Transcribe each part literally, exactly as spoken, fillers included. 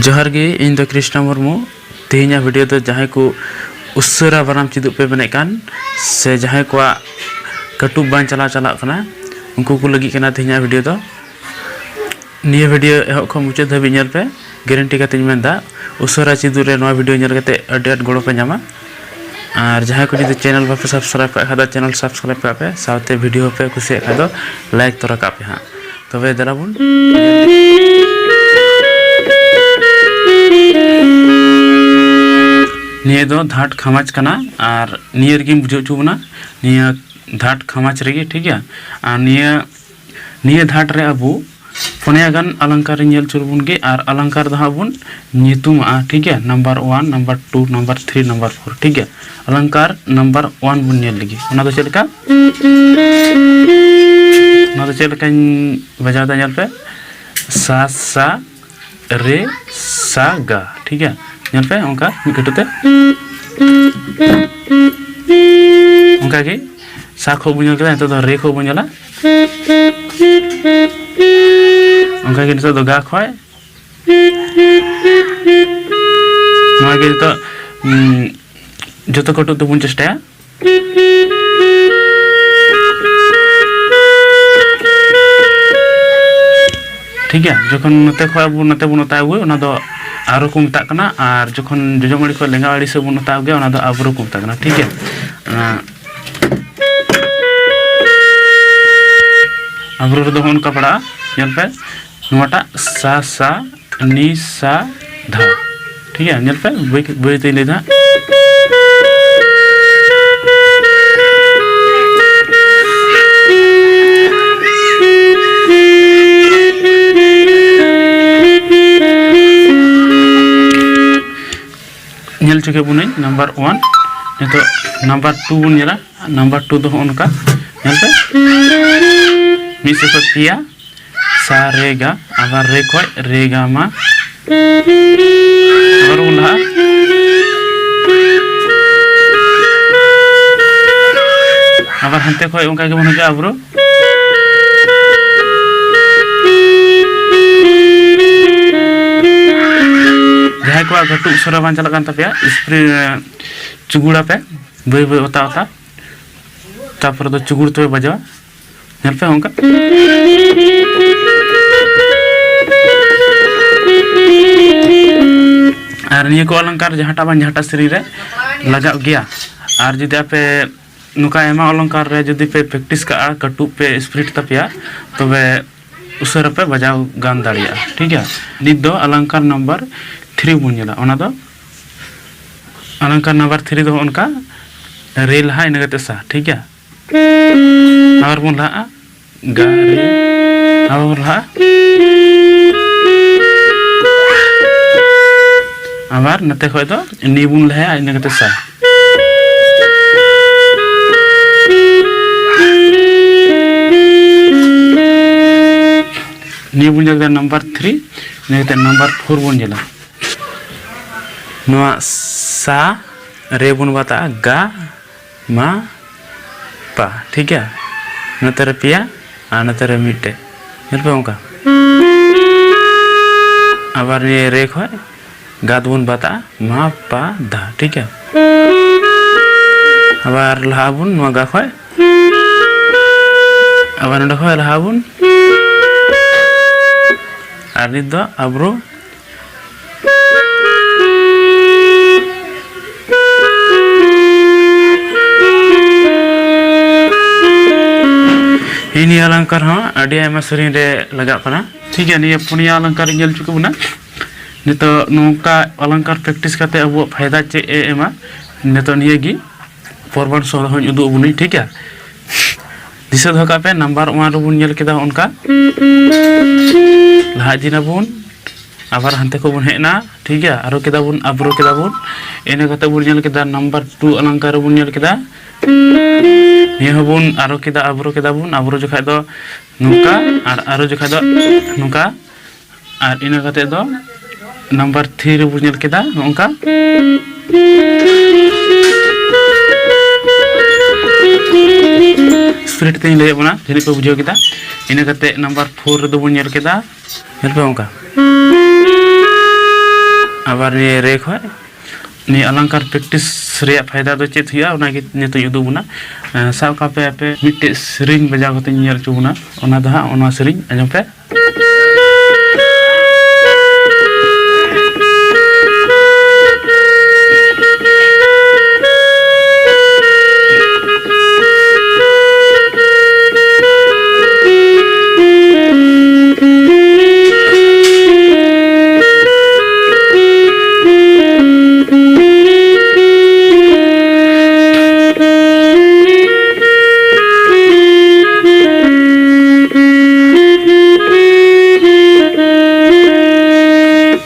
ᱡᱚᱦᱟᱨ ᱜᱮ, ᱤᱧ ᱫᱚ ᱠᱨᱤᱥᱱᱟ ᱢᱩᱨᱢᱩ᱾ ᱛᱮᱦᱮᱧᱟᱜ ᱵᱷᱤᱰᱤᱭᱳ ᱫᱚ ᱡᱟᱦᱟᱸᱭ ᱠᱚ ᱩᱥᱟᱹᱨᱟ ᱵᱟᱱᱟᱢ ᱪᱮᱫᱚᱜ ᱯᱮ ᱢᱮᱱᱮᱫ ᱠᱟᱱ, ᱥᱮ ᱡᱟᱦᱟᱸᱭ ᱠᱚᱣᱟᱜ ᱠᱟᱹᱴᱩᱵ ᱵᱟᱝ ᱪᱟᱞᱟᱣ ᱪᱟᱞᱟᱜ ᱠᱟᱱᱟ, ᱩᱱᱠᱩ ᱠᱚ ᱞᱟᱹᱜᱤᱫ ᱠᱟᱱᱟ ᱛᱮᱦᱮᱧᱟᱜ ᱵᱷᱤᱰᱤᱭᱳ ᱫᱚ᱾ ᱱᱤᱭᱟᱹ ᱵᱷᱤᱰᱤᱭᱳ ᱮᱦᱚᱵ ᱠᱷᱚᱱ ᱢᱩᱪᱟᱹᱫ ᱫᱷᱟᱹᱵᱤᱡ ᱧᱮᱞ ᱯᱮ, ᱜᱮᱨᱮᱱᱴᱤ ᱠᱟᱛᱮᱧ ᱢᱮᱱᱫᱟ, ᱩᱥᱟᱹᱨᱟ ᱪᱮᱫᱚᱜ ᱨᱮ ᱱᱚᱣᱟ ᱵᱷᱤᱰᱤᱭᱳ ᱧᱮᱞ ᱠᱟᱛᱮ ᱟᱹᱰᱤ ᱟᱸᱴ ᱜᱚᱲᱚ ᱯᱮ ᱧᱟᱢᱟ᱾ ᱟᱨ ᱡᱟᱦᱟᱸᱭ ᱠᱚ ᱡᱩᱫᱤ ᱪᱮᱱᱮᱞ ᱵᱟᱯᱮ ᱥᱟᱵᱥᱠᱨᱟᱭᱤᱵ ᱠᱟᱜ ᱠᱷᱟᱡ ᱫᱚ ᱪᱮᱱᱮᱞ ᱥᱟᱵᱥᱠᱨᱟᱭᱤᱵ ᱠᱟᱜ ᱯᱮ, ᱥᱟᱶᱛᱮ ᱵᱷᱤᱰᱤᱭᱳ ᱯᱮ ᱠᱩᱥᱤᱭᱟᱜ ᱠᱷᱟᱡ ᱫᱚ ᱞᱟᱭᱤᱠ ᱛᱚᱨᱟ ᱠᱟᱜ ᱯᱮ ᱦᱟᱸᱜ᱾ ᱛᱚᱵᱮ ᱫᱮᱞᱟ ᱵᱚᱱ᱾ ᱱᱤᱭᱟᱹ ᱫᱚ ᱫᱷᱟᱴ ᱠᱷᱟᱢᱟᱪ ᱠᱟᱱᱟ, ᱟᱨ ᱱᱤᱭᱟᱹ ᱨᱮᱜᱮᱧ ᱵᱩᱡᱷᱟᱹᱣ ᱦᱚᱪᱚ ᱵᱚᱱᱟ, ᱱᱤᱭᱟᱹ ᱫᱷᱟᱴ ᱠᱷᱟᱢᱟᱪ ᱨᱮᱜᱮ, ᱴᱷᱤᱠ ᱜᱮᱭᱟ᱾ ᱟᱨ ᱱᱤᱭᱟᱹ, ᱱᱤᱭᱟᱹ ᱫᱷᱟᱴ ᱨᱮ ᱟᱵᱚ ᱯᱩᱱᱭᱟ ᱜᱟᱱ ᱚᱞᱚᱝᱠᱟᱨ ᱧᱮᱞ ᱦᱚᱪᱚ ᱵᱚᱱ ᱜᱮ, ᱟᱨ ᱚᱞᱚᱝᱠᱟᱨ ᱫᱚ ᱦᱟᱸᱜ ᱵᱚᱱ ᱧᱩᱛᱩᱢᱟᱜᱼᱟ, ᱴᱷᱤᱠ ᱜᱮᱭᱟ, number one, number two, number three, number four, ᱴᱷᱤᱠ ᱜᱮᱭᱟ᱾ ᱚᱞᱚᱝᱠᱟᱨ ᱱᱟᱢᱵᱟᱨ ᱚᱣᱟᱱ ᱵᱚᱱ ᱧᱮᱞ ᱞᱮᱜᱮ, ᱚᱱᱟ ᱫᱚ ᱪᱮᱫ ᱞᱮᱠᱟ? ᱚᱱᱟ ᱫᱚ ᱪᱮᱫ ᱞᱮᱠᱟᱧ ᱵᱟᱡᱟᱣ ᱮᱫᱟ, ᱧᱮᱞ ᱯᱮ, ᱥᱟ ᱥᱟ ᱨᱮ ᱥᱟ ᱜᱟ, ᱴᱷᱤᱠ ᱜᱮᱭᱟ᱾ ᱧᱮᱞ ᱯᱮ, ᱚᱱᱠᱟ ᱢᱤᱫ ᱠᱟᱹᱴᱩᱵ ᱛᱮ, ᱚᱱᱠᱟ ᱜᱮ ᱥᱟ ᱠᱷᱚᱡ ᱵᱚᱱ ᱧᱮᱞ ᱠᱮᱫᱟ, ᱱᱤᱛᱚᱜ ᱫᱚ ᱨᱮ ᱠᱷᱚᱡ ᱵᱚᱱ ᱧᱮᱞᱟ, ᱚᱱᱠᱟ ᱜᱮ ᱱᱤᱛᱚᱜ ᱫᱚ ᱜᱟ ᱠᱷᱚᱡ, ᱱᱚᱣᱟ ᱜᱮ ᱱᱤᱛᱚᱜ, ᱩᱸ, ᱡᱚᱛᱚ ᱠᱟᱹᱴᱩᱵ ᱛᱮᱵᱚᱱ ᱪᱮᱥᱴᱟᱭᱟ᱾ ᱴᱷᱤᱠ ᱜᱮᱭᱟ, ᱡᱚᱠᱷᱚᱱ ᱱᱚᱛᱮ ᱠᱷᱚᱡ ᱟᱵᱚ ᱱᱚᱛᱮ ᱵᱚᱱ ᱚᱛᱟ ᱟᱹᱜᱩᱭ, ᱚᱱᱟ ᱫᱚ ᱟᱨᱳ ᱠᱚ ᱢᱮᱛᱟᱜ ᱠᱟᱱᱟ, ᱟᱨ ᱡᱚᱠᱷᱚᱱ ᱡᱚᱡᱚᱢ ᱟᱲᱮ ᱠᱷᱚᱡ ᱞᱮᱸᱜᱟ ᱟᱲᱮ ᱥᱮᱫ ᱵᱚᱱ ᱚᱛᱟ ᱟᱹᱜᱩᱭᱟ, ᱚᱱᱟ ᱫᱚ ᱟᱵᱨᱳ ᱠᱚ ᱢᱮᱛᱟᱜ ᱠᱟᱱᱟ᱾ ᱴᱷᱤᱠ ᱜᱮᱭᱟ, ᱚᱱᱟ ᱟᱵᱨᱳ ᱨᱮᱫᱚ ᱦᱚᱸᱜᱼᱚ ᱱᱚᱝᱠᱟ ᱯᱟᱲᱟᱜᱼᱟ, ᱧᱮᱞ ᱯᱮ᱾ ᱱᱚᱣᱟᱴᱟᱜ ᱥᱟ ᱥᱟ ᱱᱤ ᱥᱟ ᱫᱷᱟ᱾ ᱴᱷᱤᱠ ᱜᱮᱭᱟ, ᱧᱮᱞ ᱯᱮ, ᱵᱟᱹᱭ ᱵᱟᱹᱭ ᱛᱮᱧ ᱞᱟᱹᱭ ᱫᱟ ᱦᱟᱸᱜ᱾ ᱧᱮᱞ ᱦᱚᱪᱚ ᱠᱮᱫ ᱵᱚᱱᱟᱹᱧ ᱱᱟᱢᱵᱟᱨ ᱚᱣᱟᱱ᱾ ᱱᱤᱛᱚᱜ ᱱᱟᱢᱵᱟᱨ ᱴᱩ ᱵᱚᱱ ᱧᱮᱞᱟ᱾ ᱱᱟᱢᱵᱟᱨ ᱴᱩ ᱫᱚ ᱦᱚᱸᱜᱼᱚ ᱱᱚᱝᱠᱟ, ᱧᱮᱞ ᱯᱮ, ᱢᱤᱫ ᱥᱮᱫ ᱠᱷᱚᱡ ᱯᱮᱭᱟ, ᱥᱟ ᱨᱮ ᱜᱟ, ᱟᱵᱟᱨ ᱨᱮ ᱠᱷᱚᱡ ᱨᱮ ᱜᱟ ᱢᱟ, ᱟᱵᱟᱨ ᱵᱚᱱ ᱞᱟᱦᱟᱜᱼᱟ, ᱟᱵᱟᱨ ᱦᱟᱱᱛᱮ ᱠᱷᱚᱡ ᱚᱱᱠᱟ ᱜᱮᱵᱚᱱ ᱦᱤᱡᱩᱜᱼᱟ ᱟᱵᱨᱳ᱾ ᱠᱚᱣᱟᱜ ᱠᱟᱹᱴᱩᱵ ᱥᱚᱨᱟ ᱵᱟᱝ ᱪᱟᱞᱟᱜ ᱠᱟᱱ ᱛᱟᱯᱮᱭᱟ, ᱥᱯᱨᱤ ᱪᱩᱜᱩᱲᱟ ᱯᱮ, ᱵᱟᱹᱭ ᱵᱟᱹᱭ ᱚᱛᱟ ᱚᱛᱟ, ᱛᱟᱯᱚᱨᱮ ᱫᱚ ᱪᱩᱜᱩᱲ ᱛᱮᱯᱮ ᱵᱟᱡᱟᱣᱟ᱾ ᱧᱮᱞ ᱯᱮ ᱚᱱᱠᱟ᱾ ᱟᱨ ᱱᱤᱭᱟᱹ ᱠᱚ ᱚᱞᱚᱝᱠᱟᱨ ᱡᱟᱦᱟᱸᱴᱟᱜ ᱵᱟᱝ ᱡᱟᱦᱟᱸᱴᱟᱜ ᱥᱮᱨᱮᱧ ᱨᱮ ᱞᱟᱜᱟᱜ ᱜᱮᱭᱟ᱾ ᱟᱨ ᱡᱩᱫᱤ ᱟᱯᱮ ᱱᱚᱝᱠᱟ ᱟᱭᱢᱟ ᱚᱞᱚᱝᱠᱟᱨ ᱨᱮ ᱡᱩᱫᱤ ᱯᱮ ᱯᱨᱮᱠᱴᱤᱥ ᱠᱟᱜᱼᱟ, ᱠᱟᱹᱴᱩᱵ ᱯᱮ ᱥᱯᱨᱤᱰ ᱛᱟᱯᱮᱭᱟ, ᱛᱚᱵᱮ ᱩᱥᱟᱹᱨᱟ ᱯᱮ ᱵᱟᱡᱟᱣ ᱜᱟᱱ ᱫᱟᱲᱮᱭᱟᱜᱼᱟ᱾ ᱴᱷᱤᱠ ᱜᱮᱭᱟ, ᱱᱤᱛ ᱫᱚ ᱚᱞᱚᱝᱠᱟᱨ ᱱᱟᱢᱵᱟᱨ ᱛᱷᱨᱤ ᱵᱚᱱ ᱧᱮᱞᱟ᱾ ᱚᱱᱟ ᱫᱚ ᱚᱞᱚᱝᱠᱟᱨ ᱱᱟᱢᱵᱟᱨ ᱛᱷᱨᱤ ᱫᱚ ᱚᱱᱠᱟ ᱨᱮ ᱞᱟᱦᱟ, ᱤᱱᱟᱹ ᱠᱟᱛᱮ ᱥᱟ᱾ ᱴᱷᱤᱠ ᱜᱮᱭᱟ, ᱟᱵᱟᱨ ᱵᱚᱱ ᱞᱟᱦᱟᱜᱼᱟ᱾ ᱜᱟ ᱨᱮ, ᱟᱵᱟᱨ ᱵᱚᱱ ᱞᱟᱦᱟᱜᱼᱟ᱾ ᱟᱵᱟᱨ ᱱᱚᱛᱮ ᱠᱷᱚᱡ ᱫᱚ ᱱᱤ ᱵᱚᱱ ᱞᱟᱦᱟᱭᱟ, ᱤᱱᱟᱹ ᱠᱟᱛᱮ ᱥᱟ᱾ ᱱᱤᱭᱟᱹ ᱵᱚᱱ ᱧᱮᱞ ᱠᱮᱫᱟ ᱱᱟᱢᱵᱟᱨ ᱛᱷᱨᱤ, ᱤᱱᱟᱹ ᱠᱟᱛᱮ ᱱᱟᱢᱵᱟᱨ ᱯᱷᱳᱨ ᱵᱚᱱ ᱧᱮᱞᱟ᱾ ᱱᱚᱣᱟ ᱥᱟ ᱨᱮ ᱵᱚᱱ ᱵᱟᱛᱟᱜᱼᱟ ᱜᱟ ᱢᱟ ᱯᱟ, ᱴᱷᱤᱠ ᱜᱮᱭᱟ᱾ ᱱᱚᱛᱮ ᱨᱮ ᱯᱮᱭᱟ ᱟᱨ ᱱᱚᱛᱮ ᱨᱮ ᱢᱤᱫᱴᱮᱡ, ᱧᱮᱞ ᱯᱮ ᱚᱱᱠᱟ᱾ ᱟᱵᱟᱨ ᱱᱤᱭᱟᱹ ᱨᱮ ᱠᱷᱚᱡ ᱜᱟ ᱫᱚᱵᱚᱱ ᱵᱟᱛᱟᱜᱼᱟ ᱢᱟ ᱯᱟ ᱫᱷᱟ, ᱴᱷᱤᱠ ᱜᱮᱭᱟ᱾ ᱟᱵᱟᱨ ᱞᱟᱦᱟ ᱟᱵᱚᱱ ᱱᱚᱣᱟ ᱜᱟ ᱠᱷᱚᱡ, ᱟᱵᱟᱨ ᱱᱚᱰᱮ ᱠᱷᱚᱡ ᱞᱟᱦᱟ ᱟᱵᱚᱱ, ᱟᱨ ᱱᱤᱛ ᱫᱚ ᱟᱵᱨᱚ ᱦᱤ ᱱᱤᱭᱟᱹ ᱚᱞᱚᱝᱠᱟᱨ ᱦᱚᱸ ᱟᱹᱰᱤ ᱟᱭᱢᱟ ᱥᱮᱨᱮᱧ ᱨᱮ ᱞᱟᱜᱟᱜ ᱠᱟᱱᱟ᱾ ᱴᱷᱤᱠ ᱜᱮᱭᱟ, ᱱᱤᱭᱟᱹ ᱯᱩᱱᱭᱟ ᱚᱞᱚᱝᱠᱟᱨ ᱧᱮᱞ ᱦᱚᱪᱚ ᱠᱮᱫ ᱵᱚᱱᱟ᱾ ᱱᱤᱛᱚᱜ ᱱᱚᱝᱠᱟ ᱚᱞᱚᱝᱠᱟᱨ ᱯᱨᱮᱠᱴᱤᱥ ᱠᱟᱛᱮ ᱟᱵᱚᱣᱟᱜ ᱯᱷᱟᱭᱫᱟ ᱪᱮᱫ ᱮ ᱮᱢᱟ, ᱱᱤᱛᱚᱜ ᱱᱤᱭᱟᱹ ᱜᱮ ᱯᱚᱨᱢᱟᱱ ᱥᱚᱨ ᱦᱚᱸᱧ ᱩᱫᱩᱜ ᱟᱵᱚᱱᱟᱹᱧ, ᱴᱷᱤᱠ ᱜᱮᱭᱟ᱾ ᱫᱤᱥᱟᱹ ᱫᱚᱦᱚ ᱠᱟᱜ ᱯᱮ, ᱱᱟᱢᱵᱟᱨ ᱚᱣᱟᱱ ᱨᱮᱵᱚᱱ ᱧᱮᱞ ᱠᱮᱫᱟ ᱚᱱᱠᱟ, ᱞᱟᱦᱟ ᱤᱫᱤ ᱱᱟᱵᱚᱱ, ᱟᱵᱟᱨ ᱦᱟᱱᱛᱮ ᱠᱷᱚᱱ ᱵᱚᱱ ᱦᱮᱡ ᱮᱱᱟ, ᱴᱷᱤᱠ ᱜᱮᱭᱟ, ᱟᱨᱚ ᱠᱮᱫᱟ ᱵᱚᱱ, ᱟᱵᱨᱚ ᱠᱮᱫᱟ ᱵᱚᱱ᱾ ᱤᱱᱟᱹ ᱠᱟᱛᱮ ᱵᱚᱱ ᱧᱮᱞ ᱠᱮᱫᱟ ᱱᱟᱢᱵᱟᱨ ᱴᱩ ᱚᱞᱚᱝᱠᱟᱨ ᱨᱮᱵᱚᱱ ᱧᱮᱞ ᱠᱮᱫᱟ, ᱱᱤᱭᱟᱹ ᱦᱚᱸᱵᱚᱱ ᱟᱨᱚ ᱠᱮᱫᱟ, ᱟᱵᱨᱚ ᱠᱮᱫᱟ ᱵᱚᱱ᱾ ᱟᱵᱨᱚ ᱡᱚᱠᱷᱟᱡ ᱫᱚ ᱱᱚᱝᱠᱟ, ᱟᱨ ᱟᱨᱚ ᱡᱚᱠᱷᱟᱡ ᱫᱚ ᱱᱚᱝᱠᱟ, ᱟᱨ ᱤᱱᱟᱹ ᱠᱟᱛᱮ ᱫᱚ ᱱᱟᱢᱵᱟᱨ ᱛᱷᱨᱤ ᱨᱮᱵᱚᱱ ᱧᱮᱞ ᱠᱮᱫᱟ ᱱᱚᱝᱠᱟ᱾ ᱥᱯᱤᱨᱤᱰ ᱛᱮᱧ ᱞᱟᱹᱭᱮᱫ ᱵᱚᱱᱟ, ᱡᱟᱹᱱᱤᱡ ᱯᱮ ᱵᱩᱡᱷᱟᱹᱣ ᱠᱮᱫᱟ᱾ ᱤᱱᱟᱹ ᱠᱟᱛᱮ ᱱᱟᱢᱵᱟᱨ ᱯᱷᱳᱨ ᱨᱮᱫᱚ ᱵᱚᱱ ᱧᱮᱞ ᱠᱮᱫᱟ, ᱧᱮᱞ ᱯᱮ ᱚᱱᱠᱟ᱾ ᱟᱨ ᱱᱤᱭᱟᱹ ᱨᱮ ᱠᱷᱚᱡ ᱱᱤᱭᱟᱹ ᱟᱞᱟᱝᱠᱟᱨ practice ᱨᱮᱭᱟᱜ ᱯᱷᱟᱭᱫᱟ ᱫᱚ ᱪᱮᱫ ᱦᱩᱭᱩᱜᱼᱟ, ᱚᱱᱟᱜᱮ ᱱᱤᱛᱚᱜ ᱤᱧ ᱩᱫᱩᱜ ᱵᱚᱱᱟ᱾ ᱮᱸ, ᱥᱟᱵ ᱠᱟᱜ ᱯᱮ, ᱟᱯᱮ ᱢᱤᱫᱴᱮᱡ ᱥᱮᱨᱮᱧ ᱵᱟᱡᱟᱣ ᱠᱟᱛᱮᱧ ᱧᱮᱞ ᱦᱚᱪᱚ ᱵᱚᱱᱟ, ᱚᱱᱟ ᱫᱚ ᱦᱟᱸᱜ ᱚᱱᱟ ᱥᱮᱨᱮᱧ ᱟᱸᱡᱚᱢ ᱯᱮ᱾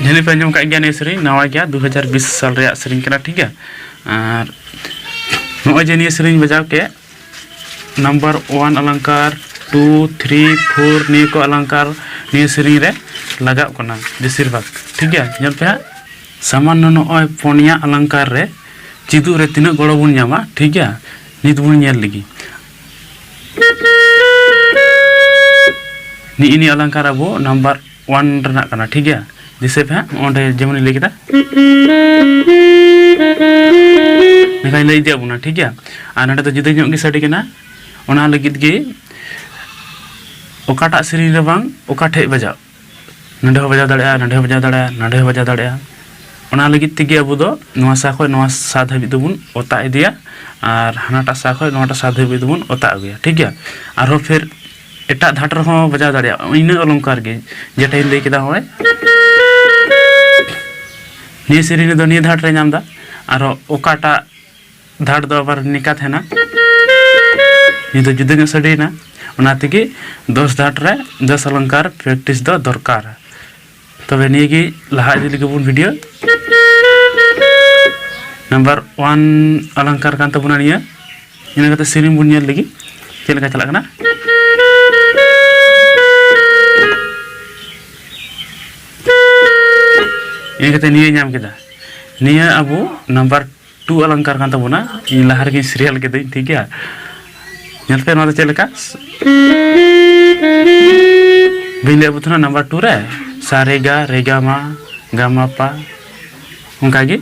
ᱡᱟᱹᱱᱤᱡ ᱯᱮ ᱟᱸᱡᱚᱢ ᱠᱟᱜ ᱜᱮᱭᱟ, ᱱᱤᱭᱟᱹ ᱥᱮᱨᱮᱧ ᱱᱟᱣᱟ ᱜᱮᱭᱟ, ᱫᱩ ᱦᱟᱡᱟᱨ ᱵᱤᱥ ᱥᱟᱞ ᱨᱮᱭᱟᱜ ᱥᱮᱨᱮᱧ ᱠᱟᱱᱟ, ᱴᱷᱤᱠ ᱜᱮᱭᱟ᱾ ᱟᱨ ᱱᱚᱜᱼᱚᱭ ᱡᱮ ᱱᱤᱭᱟᱹ ᱥᱮᱨᱮᱧ ᱵᱟᱡᱟᱣ ᱠᱮᱫ, number one ᱟᱞᱟᱝᱠᱟᱨ, two, three, four, ᱱᱤᱭᱟᱹ ᱠᱚ ᱟᱞᱟᱝᱠᱟᱨ ᱱᱤᱭᱟᱹ ᱥᱮᱨᱮᱧ ᱨᱮ ᱞᱟᱜᱟᱜ ᱠᱟᱱᱟ ᱵᱮᱥᱤᱨ ᱵᱷᱟᱜᱽ, ᱴᱷᱤᱠ ᱜᱮᱭᱟ᱾ ᱧᱮᱞ ᱯᱮ ᱦᱟᱸᱜ, ᱥᱟᱢᱟᱱᱱᱚ ᱱᱚᱜᱼᱚᱭ ᱯᱩᱱᱭᱟ ᱟᱞᱟᱝᱠᱟᱨ ᱨᱮ ᱪᱮᱫᱚᱜ ᱨᱮ ᱛᱤᱱᱟᱹᱜ ᱜᱚᱲᱚ ᱵᱚᱱ ᱧᱟᱢᱟ, ᱴᱷᱤᱠ ᱜᱮᱭᱟ᱾ ᱱᱤᱛ ᱵᱚᱱ ᱧᱮᱞ ᱞᱮᱜᱮ᱾ ᱱᱤᱜᱼᱤ ᱱᱤᱭᱟᱹ ᱟᱞᱟᱝᱠᱟᱨ ᱟᱵᱚ number one ᱨᱮᱱᱟᱜ ᱠᱟᱱᱟ, ᱴᱷᱤᱠ ᱜᱮᱭᱟ᱾ ᱫᱤᱥᱟᱹᱭ ᱯᱮ ᱦᱟᱸᱜ, ᱚᱸᱰᱮ ᱡᱮᱢᱚᱱᱤᱧ ᱞᱟᱹᱭ ᱠᱮᱫᱟ, ᱱᱚᱝᱠᱟᱧ ᱞᱟᱹᱭ ᱤᱫᱤᱭᱟᱜ ᱵᱚᱱᱟ, ᱴᱷᱤᱠ ᱜᱮᱭᱟ᱾ ᱟᱨ ᱱᱚᱸᱰᱮ ᱫᱚ ᱡᱩᱫᱟᱹ ᱧᱚᱜ ᱜᱮ ᱥᱟᱰᱮ ᱠᱟᱱᱟ, ᱚᱱᱟ ᱞᱟᱹᱜᱤᱫ ᱜᱮ ᱚᱠᱟᱴᱟᱜ ᱥᱮᱨᱮᱧ ᱨᱮ ᱵᱟᱝ ᱚᱠᱟ ᱴᱷᱮᱡ ᱵᱟᱡᱟᱜ, ᱱᱚᱸᱰᱮ ᱦᱚᱸ ᱵᱟᱡᱟᱣ ᱫᱟᱲᱮᱭᱟᱜᱼᱟ, ᱱᱚᱸᱰᱮ ᱦᱚᱸ ᱵᱟᱡᱟᱣ ᱫᱟᱲᱮᱭᱟᱜᱼᱟ, ᱱᱚᱸᱰᱮ ᱦᱚᱸ ᱵᱟᱡᱟᱣ ᱫᱟᱲᱮᱭᱟᱜᱼᱟ᱾ ᱚᱱᱟ ᱞᱟᱹᱜᱤᱫ ᱛᱮᱜᱮ ᱟᱵᱚ ᱫᱚ ᱱᱚᱣᱟ ᱥᱟ ᱠᱷᱚᱱ ᱱᱚᱣᱟ ᱥᱟ ᱫᱷᱟᱹᱵᱤᱡ ᱫᱚᱵᱚᱱ ᱚᱛᱟ ᱤᱫᱤᱭᱟ, ᱟᱨ ᱦᱟᱱᱟᱴᱟᱜ ᱥᱟ ᱠᱷᱚᱱ ᱱᱚᱣᱟᱴᱟᱜ ᱥᱟ ᱫᱷᱟᱹᱵᱤᱡ ᱫᱚᱵᱚᱱ ᱚᱛᱟ ᱟᱹᱜᱩᱭᱟ, ᱴᱷᱤᱠ ᱜᱮᱭᱟ᱾ ᱟᱨᱦᱚᱸ ᱯᱷᱤᱨ ᱮᱴᱟᱜ ᱫᱷᱟᱴ ᱨᱮᱦᱚᱸ ᱵᱟᱡᱟᱣ ᱫᱟᱲᱮᱭᱟᱜᱼᱟ, ᱤᱱᱟᱹ ᱚᱞᱚᱝᱠᱟᱨ ᱜᱮ, ᱡᱮᱴᱟᱧ ᱞᱟᱹᱭ ᱠᱮᱫᱟ ᱱᱚᱜᱼᱚᱭ᱾ ᱱᱤᱭᱟᱹ ᱥᱮᱨᱮᱧ ᱨᱮᱫᱚ ᱱᱤᱭᱟᱹ ᱫᱷᱟᱴ ᱨᱮ ᱧᱟᱢ ᱮᱫᱟ, ᱟᱨᱦᱚᱸ ᱚᱠᱟᱴᱟᱜ ᱫᱷᱟᱴ ᱫᱚ ᱟᱵᱟᱨ ᱱᱤᱝᱠᱟ ᱛᱟᱦᱮᱱᱟ, ᱱᱤᱭᱟᱹ ᱫᱚ ᱡᱩᱫᱟᱹ ᱧᱚᱜ ᱥᱟᱰᱮᱭᱮᱱᱟ᱾ ᱚᱱᱟ ᱛᱮᱜᱮ ᱫᱚᱥ ᱫᱷᱟᱴ ᱨᱮ ᱫᱚᱥ ᱚᱞᱚᱝᱠᱟᱨ practice ᱫᱚ ᱫᱚᱨᱠᱟᱨ᱾ ᱛᱚᱵᱮ ᱱᱤᱭᱟᱹ ᱜᱮ ᱞᱟᱦᱟ ᱤᱫᱤ ᱞᱟᱹᱜᱤᱫ ᱵᱚᱱ video᱾ Number one ᱚᱞᱚᱝᱠᱟᱨ ᱠᱟᱱ ᱛᱟᱵᱚᱱᱟ ᱱᱤᱭᱟᱹ᱾ ᱤᱱᱟᱹ ᱠᱟᱛᱮ ᱥᱮᱨᱮᱧ ᱵᱚᱱ ᱧᱮᱞ ᱞᱟᱹᱜᱤᱫ ᱪᱮᱫ ᱞᱮᱠᱟ ᱪᱟᱞᱟᱜ ᱠᱟᱱᱟ᱾ ᱤᱱᱟᱹ ᱠᱟᱛᱮ ᱱᱤᱭᱟᱹ ᱧᱟᱢ ᱠᱮᱫᱟ᱾ ᱱᱤᱭᱟᱹ ᱟᱵᱚ number two ᱚᱞᱚᱝᱠᱟᱨ ᱠᱟᱱ ᱛᱟᱵᱚᱱᱟ᱾ ᱤᱧ ᱞᱟᱦᱟ ᱨᱮᱜᱮᱧ serial ᱠᱮᱫᱟᱹᱧ, ᱴᱷᱤᱠ ᱜᱮᱭᱟ᱾ ᱧᱮᱞ ᱯᱮ ᱱᱚᱣᱟ ᱫᱚ ᱪᱮᱫ ᱞᱮᱠᱟ᱾ ᱵᱟᱹᱧ ᱞᱟᱹᱭ ᱟᱵᱚ ᱛᱟᱦᱮᱱᱟ number two ᱨᱮ, ᱥᱟ ᱨᱮ ᱜᱟ ᱨᱮ ᱜᱟ ᱢᱟ ᱜᱟ ᱢᱟ ᱯᱟ, ᱚᱱᱠᱟ ᱜᱮ᱾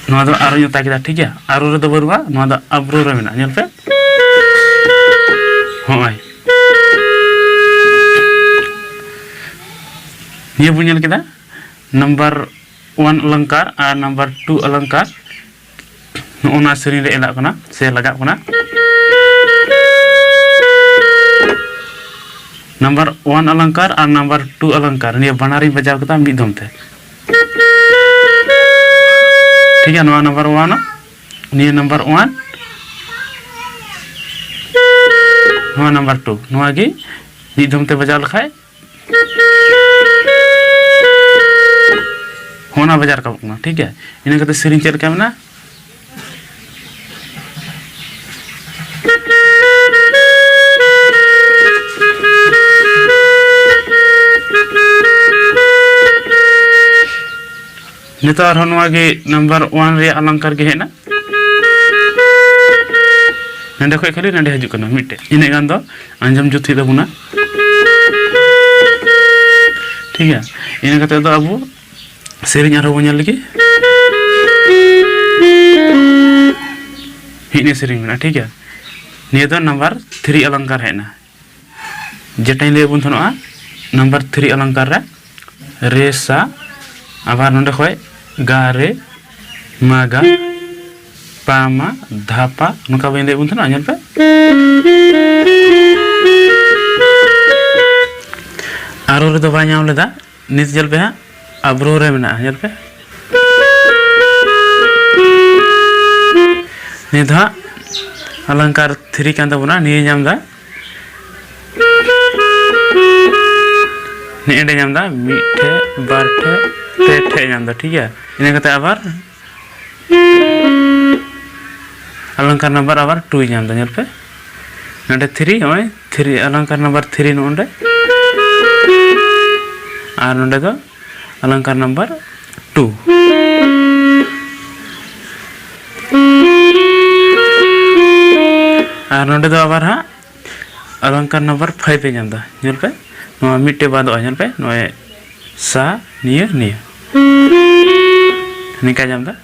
ᱱᱚᱣᱟ ᱫᱚ ᱟᱨᱚᱧ ᱚᱛᱟ ᱠᱮᱫᱟ, ᱴᱷᱤᱠ ᱜᱮᱭᱟ? ᱟᱨᱚ ᱨᱮᱫᱚ ᱵᱟᱹᱱᱩᱜᱼᱟ, ᱱᱚᱣᱟ ᱫᱚ ᱟᱵᱨᱚ ᱨᱮ ᱢᱮᱱᱟᱜᱼᱟ, ᱧᱮᱞ ᱯᱮ᱾ ᱦᱚᱸᱜᱼᱚᱭ᱾ ᱱᱤᱭᱟᱹ ᱵᱚᱱ ᱧᱮᱞ ᱠᱮᱫᱟ, number one ᱚᱞᱚᱝᱠᱟᱨ ᱟᱨ number two ᱚᱞᱚᱝᱠᱟᱨ᱾ ᱱᱚᱜᱼᱚ ᱱᱚᱣᱟ ᱥᱮᱨᱮᱧ ᱨᱮ ᱮᱞᱟᱜ ᱠᱟᱱᱟ ᱥᱮ ᱞᱟᱜᱟᱜ ᱠᱟᱱᱟ᱾ Number one ᱚᱞᱚᱝᱠᱟᱨ ᱟᱨ number two ᱚᱞᱚᱝᱠᱟᱨ, ᱱᱤᱭᱟᱹ ᱵᱟᱱᱟᱨᱤᱧ ᱵᱟᱡᱟᱣ ᱠᱮᱫᱟ ᱢᱤᱫ ᱫᱚᱢ ᱛᱮ᱾ ᱴᱷᱤᱠ ᱜᱮᱭᱟ, ᱱᱚᱣᱟ number one, ᱱᱤᱭᱟᱹ number one, ᱱᱚᱣᱟ number two, ᱱᱚᱣᱟ ᱜᱮ ᱢᱤᱫ ᱫᱚᱢ ᱛᱮ ᱵᱟᱡᱟᱣ ᱞᱮᱠᱷᱟᱡ ᱦᱚᱸ ᱚᱱᱟ ᱵᱟᱡᱟᱣ ᱨᱟᱠᱟᱵᱚᱜ ᱠᱟᱱᱟ, ᱴᱷᱤᱠ ᱜᱮᱭᱟ᱾ ᱤᱱᱟᱹ ᱠᱟᱛᱮ ᱥᱮᱨᱮᱧ ᱪᱮᱫ ᱞᱮᱠᱟ ᱢᱮᱱᱟᱜᱼᱟ? ᱱᱤᱛᱚᱜ ᱟᱨᱦᱚᱸ ᱱᱚᱣᱟ ᱜᱮ number one ᱨᱮᱭᱟᱜ ᱚᱞᱚᱝᱠᱟᱨ ᱜᱮ ᱦᱮᱡ ᱮᱱᱟ᱾ ᱱᱚᱸᱰᱮ ᱠᱷᱚᱡ ᱠᱷᱟᱹᱞᱤ ᱱᱚᱸᱰᱮ ᱦᱤᱡᱩᱜ ᱠᱟᱱᱟ ᱢᱤᱫᱴᱮᱡ, ᱤᱱᱟᱹᱜ ᱜᱟᱱ ᱫᱚ ᱟᱸᱡᱚᱢ ᱡᱩᱛ ᱦᱩᱭᱩᱜ ᱛᱟᱵᱚᱱᱟ, ᱴᱷᱤᱠ ᱜᱮᱭᱟ᱾ ᱤᱱᱟᱹ ᱠᱟᱛᱮ ᱫᱚ ᱟᱵᱚ ᱥᱮᱨᱮᱧ ᱟᱨᱦᱚᱸ ᱵᱚᱱ ᱧᱮᱞ ᱞᱮᱜᱮ᱾ ᱦᱮᱡ ᱱᱤᱭᱟᱹ ᱥᱮᱨᱮᱧ ᱢᱮᱱᱟᱜᱼᱟ, ᱴᱷᱤᱠ ᱜᱮᱭᱟ᱾ ᱱᱤᱭᱟᱹ ᱫᱚ number three ᱚᱞᱚᱝᱠᱟᱨ ᱦᱮᱡ ᱮᱱᱟ, ᱡᱮᱴᱟᱧ ᱞᱟᱹᱭ ᱟᱵᱚᱱ ᱛᱟᱦᱮᱱᱚᱜᱼᱟ, number three ᱚᱞᱚᱝᱠᱟᱨ ᱨᱮ ᱨᱮ ᱥᱟ, ᱟᱵᱟᱨ ᱱᱚᱸᱰᱮ ᱠᱷᱚᱡ ᱜᱟ ᱨᱮ, ᱢᱟ ᱜᱟ, ᱯᱟ ᱢᱟ, ᱫᱷᱟ ᱯᱟ, ᱱᱚᱝᱠᱟ ᱵᱟᱹᱧ ᱞᱟᱹᱭ ᱟᱵᱚᱱ ᱛᱟᱦᱮᱱᱟ, ᱧᱮᱞ ᱯᱮ᱾ ᱟᱨᱚ ᱨᱮᱫᱚ ᱵᱟᱭ ᱧᱟᱢ ᱞᱮᱫᱟ, ᱱᱤᱛ ᱧᱮᱞ ᱯᱮ ᱦᱟᱸᱜ, ᱟᱵᱨᱚ ᱨᱮ ᱢᱮᱱᱟᱜᱼᱟ, ᱧᱮᱞ ᱯᱮ᱾ ᱱᱤᱭᱟᱹ ᱫᱚ ᱦᱟᱸᱜ ᱚᱞᱚᱝᱠᱟᱨ three ᱠᱟᱱ ᱛᱟᱵᱚᱱᱟ, ᱱᱤᱭᱟᱹ ᱧᱟᱢ ᱮᱫᱟ᱾ ᱱᱮᱜᱼᱮ ᱧᱟᱢ ᱮᱫᱟ, ᱢᱤᱫ ᱴᱷᱮᱡ, ᱵᱟᱨ ᱴᱷᱮᱡ, ᱯᱮ ᱴᱷᱮᱡ ᱧᱟᱢ ᱮᱫᱟ, ᱴᱷᱤᱠ ᱜᱮᱭᱟ᱾ ᱤᱱᱟᱹ ᱠᱟᱛᱮ ᱟᱵᱟᱨ ᱚᱞᱚᱝᱠᱟᱨ number ᱟᱵᱟᱨ two ᱧᱟᱢ ᱮᱫᱟ, ᱧᱮᱞ ᱯᱮ᱾ ᱱᱚᱰᱮ three, ᱱᱚᱜᱼᱚᱭ three, ᱚᱞᱚᱝᱠᱟᱨ number three ᱱᱚᱜᱼᱚ ᱱᱚᱰᱮ᱾ ᱟᱨ ᱱᱚᱰᱮ ᱫᱚ ᱚᱞᱚᱝᱠᱟᱨ number two᱾ ᱟᱨ ᱱᱚᱰᱮ ᱫᱚ ᱟᱵᱟᱨ ᱦᱟᱸᱜ ᱚᱞᱚᱝᱠᱟᱨ number five ᱮ ᱧᱟᱢ ᱮᱫᱟ, ᱧᱮᱞ ᱯᱮ᱾ ᱱᱚᱣᱟ ᱢᱤᱫᱴᱮᱡ ᱵᱟᱫᱚᱜᱼᱟ, ᱧᱮᱞ ᱯᱮ, ᱱᱚᱜᱼᱚᱭ ᱥᱟ, ᱱᱤᱭᱟᱹ, ᱱᱤᱭᱟᱹ, ᱱᱤᱝᱠᱟ ᱧᱟᱢ ᱮᱫᱟ᱾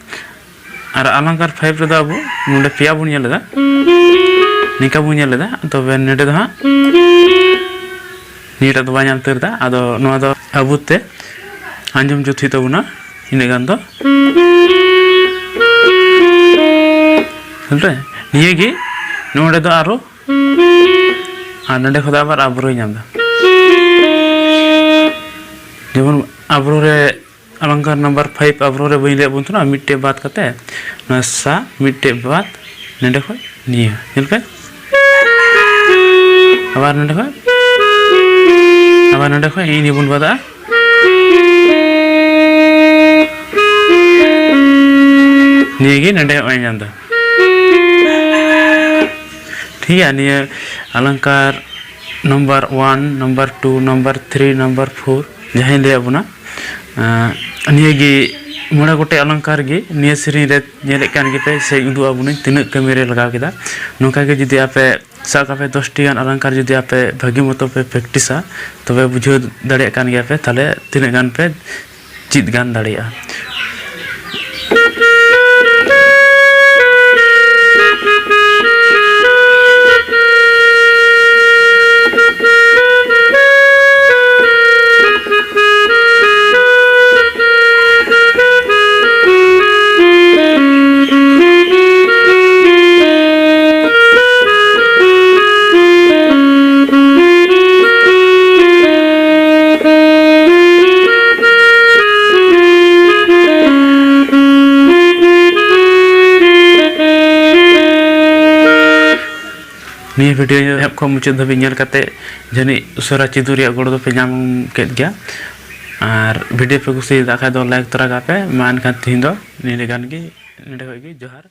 ᱟᱨ ᱟᱞᱟᱝᱠᱟᱨ ᱯᱷᱟᱭᱤᱵᱷ ᱨᱮᱫᱚ ᱟᱵᱚ ᱱᱚᱰᱮ ᱯᱮᱭᱟ ᱵᱚᱱ ᱧᱮᱞ ᱮᱫᱟ, ᱱᱤᱝᱠᱟ ᱵᱚᱱ ᱧᱮᱞ ᱮᱫᱟ, ᱛᱚᱵᱮ ᱱᱚᱰᱮ ᱫᱚ ᱦᱟᱸᱜ ᱱᱤᱭᱟᱹᱴᱟᱜ ᱫᱚ ᱵᱟᱭ ᱧᱟᱢ ᱩᱛᱟᱹᱨ ᱮᱫᱟ᱾ ᱟᱫᱚ ᱱᱚᱣᱟ ᱫᱚ ᱟᱵᱚ ᱛᱮ ᱟᱸᱡᱚᱢ ᱡᱩᱛ ᱦᱩᱭᱩᱜ ᱛᱟᱵᱚᱱᱟ ᱤᱱᱟᱹᱜ ᱜᱟᱱ ᱫᱚ᱾ ᱦᱮᱸ, ᱱᱤᱭᱟᱹ ᱜᱮ ᱱᱚᱰᱮ ᱫᱚ ᱟᱨᱚ, ᱟᱨ ᱱᱚᱰᱮ ᱠᱷᱚᱱ ᱫᱚ ᱟᱵᱟᱨ ᱟᱵᱨᱳᱭ ᱧᱟᱢ ᱮᱫᱟ᱾ ᱡᱮᱢᱚᱱ ᱟᱵᱨᱳ ᱨᱮ ᱟᱞᱟᱝᱠᱟᱨ ᱱᱟᱢᱵᱟᱨ ᱯᱷᱟᱭᱤᱵᱷ ᱟᱵᱨᱳ ᱨᱮ ᱵᱟᱹᱧ ᱞᱟᱹᱭᱟᱫ ᱵᱚᱱ ᱛᱟᱦᱮᱱᱟ, ᱢᱤᱫᱴᱮᱡ ᱵᱟᱫ ᱠᱟᱛᱮ ᱱᱚᱣᱟ ᱥᱟ ᱢᱤᱫᱴᱮᱡ ᱵᱟᱫ, ᱱᱚᱰᱮ ᱠᱷᱚᱡ ᱱᱤᱭᱟᱹ, ᱧᱮᱞ ᱯᱮ, ᱟᱵᱟᱨ ᱱᱚᱰᱮ ᱠᱷᱚᱡ, ᱟᱵᱟᱨ ᱱᱚᱰᱮ ᱠᱷᱚᱡ ᱱᱤᱭᱟᱹ ᱵᱚᱱ ᱵᱟᱫᱟ᱾ ᱱᱤᱭᱟᱹ ᱜᱮ ᱱᱚᱰᱮ ᱱᱚᱜᱼᱚᱭ ᱧᱟᱢ ᱮᱫᱟ᱾ ᱴᱷᱤᱠ ᱜᱮᱭᱟ, ᱱᱤᱭᱟᱹ ᱟᱞᱟᱝᱠᱟᱨ number one, number two, number three, number four, ᱡᱟᱦᱟᱸᱧ ᱞᱟᱹᱭᱟᱫ ᱵᱚᱱᱟ, ᱟᱸ, ᱱᱤᱭᱟᱹ ᱜᱮ ᱢᱚᱬᱮ ᱜᱚᱴᱮᱡ ᱟᱞᱟᱝᱠᱟᱨ ᱜᱮ ᱱᱤᱭᱟᱹ ᱥᱮᱨᱮᱧ ᱨᱮ ᱧᱮᱞᱮᱫ ᱠᱟᱱ ᱜᱮᱯᱮ ᱥᱮ ᱩᱫᱩᱜ ᱟᱵᱚᱱᱟᱹᱧ ᱛᱤᱱᱟᱹᱜ ᱠᱟᱹᱢᱤ ᱨᱮ ᱞᱟᱜᱟᱣ ᱠᱮᱫᱟ᱾ ᱱᱚᱝᱠᱟ ᱜᱮ ᱡᱩᱫᱤ ᱟᱯᱮ ᱥᱟᱵ ᱠᱟᱜ ᱯᱮ ᱫᱚᱥᱴᱤ ᱜᱟᱱ ᱟᱞᱟᱝᱠᱟᱨ ᱡᱩᱫᱤ ᱟᱯᱮ ᱵᱷᱟᱹᱜᱤ ᱢᱚᱛᱚ ᱯᱮ ᱯᱨᱮᱠᱴᱤᱥᱟ, ᱛᱚᱵᱮ ᱵᱩᱡᱷᱟᱹᱣ ᱫᱟᱲᱮᱭᱟᱜ ᱠᱟᱱ ᱜᱮᱭᱟ ᱯᱮ ᱛᱟᱦᱞᱮ ᱛᱤᱱᱟᱹᱜ ᱜᱟᱱ ᱯᱮ ᱪᱮᱫ ᱜᱟᱱ ᱫᱟᱲᱮᱭᱟᱜᱼᱟ᱾ ᱱᱤᱭᱟᱹ ᱵᱷᱤᱰᱤᱭᱳ ᱮᱦᱚᱵ ᱠᱷᱚᱱ ᱢᱩᱪᱟᱹᱫ ᱫᱷᱟᱹᱵᱤᱡ ᱧᱮᱞ ᱠᱟᱛᱮ ᱡᱟᱹᱱᱤᱡ ᱩᱥᱟᱹᱨᱟ ᱪᱮᱫᱚᱜ ᱨᱮᱭᱟᱜ ᱜᱚᱲᱚ ᱫᱚᱯᱮ ᱧᱟᱢ ᱠᱮᱫ ᱜᱮᱭᱟ᱾ ᱟᱨ ᱵᱷᱤᱰᱤᱭᱳ ᱯᱮ ᱠᱩᱥᱤᱭᱟᱫᱟ ᱠᱷᱟᱡ ᱫᱚ ᱞᱟᱭᱤᱠ ᱛᱚᱨᱟ ᱠᱟᱜ ᱯᱮ᱾ ᱢᱟ ᱮᱱᱠᱷᱟᱱ ᱛᱤᱦᱤᱧ ᱫᱚ ᱱᱤᱭᱟᱹ ᱜᱟᱱ ᱜᱮ, ᱱᱚᱰᱮ ᱠᱷᱚᱡ ᱜᱮ ᱡᱚᱦᱟᱨ᱾